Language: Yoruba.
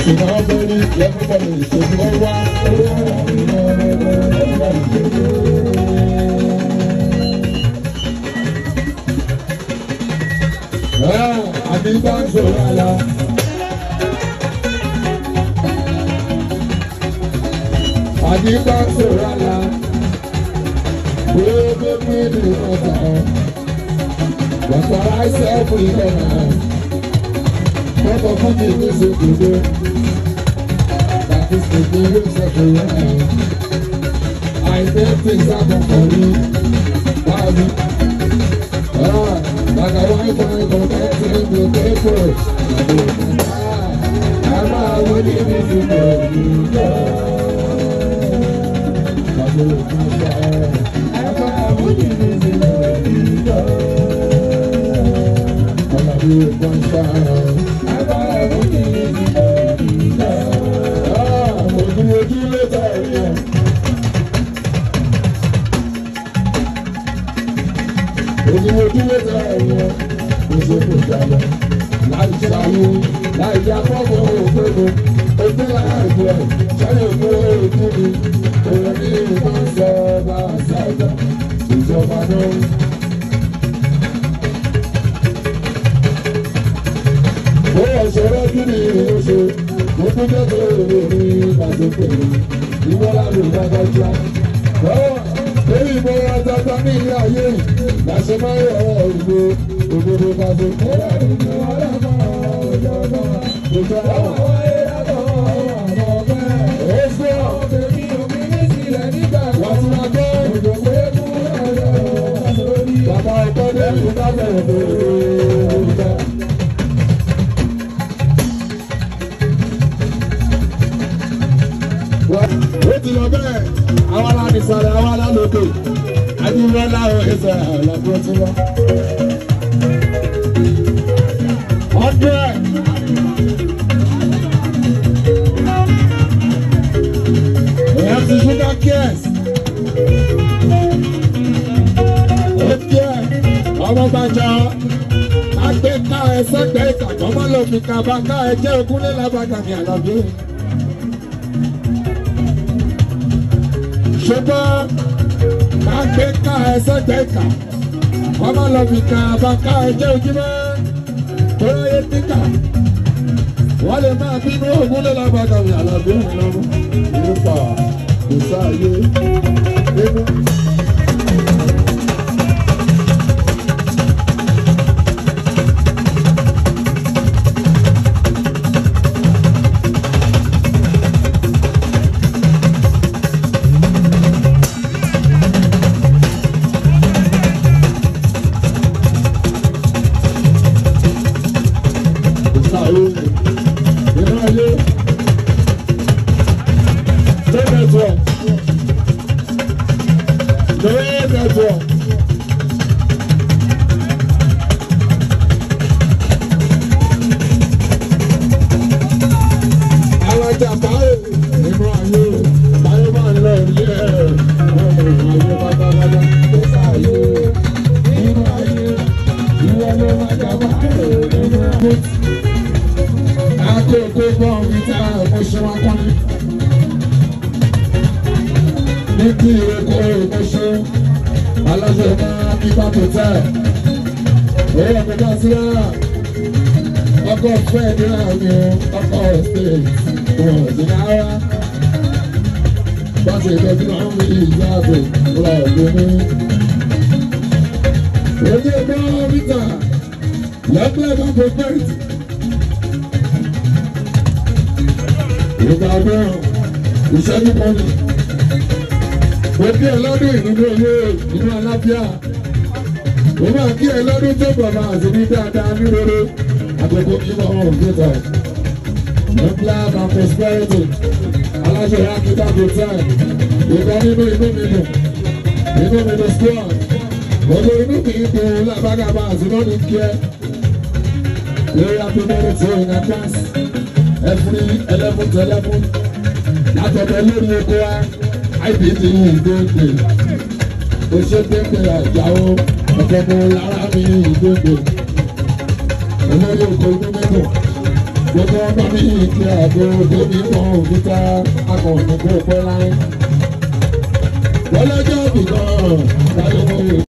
Àti náà bẹ́ẹ̀ ní everybody ṣèlú ó wá. Àbí bá ń sọ̀rọ̀ àlá. Àbí bá ń sọ̀rọ̀ àlá. Gbogbo mi ní ọ̀tá. Bàtà àìsàn fún ìfẹ́ náà. Bọ́kọ̀ fún mi ní sèkúndé. Bàtí sèkúndé ló ṣẹ̀kúrẹ́. Àìsàn ti sábà rí. Báàbí. Like a Wi-Fi connecting to paper. I'm already missing the Ṣùgbọ́n ká gbé ká ẹsẹ̀ gbé ká ọmọ lọ fi ká bá ká ẹjẹ́ ojúmọ́ tó ráyé níkà wọ́n lè máa bínú Ògúnlé lábàkà mi Àlàbí mi lọ́rùn nípa kò sáàyè nínú. Gbogbo ọmọ mi kí àgbo tóbi kan òkúta akọ̀ọ̀nù kó pẹ́ láyé. Lọ́lọ́jọ́ bìkan láyé.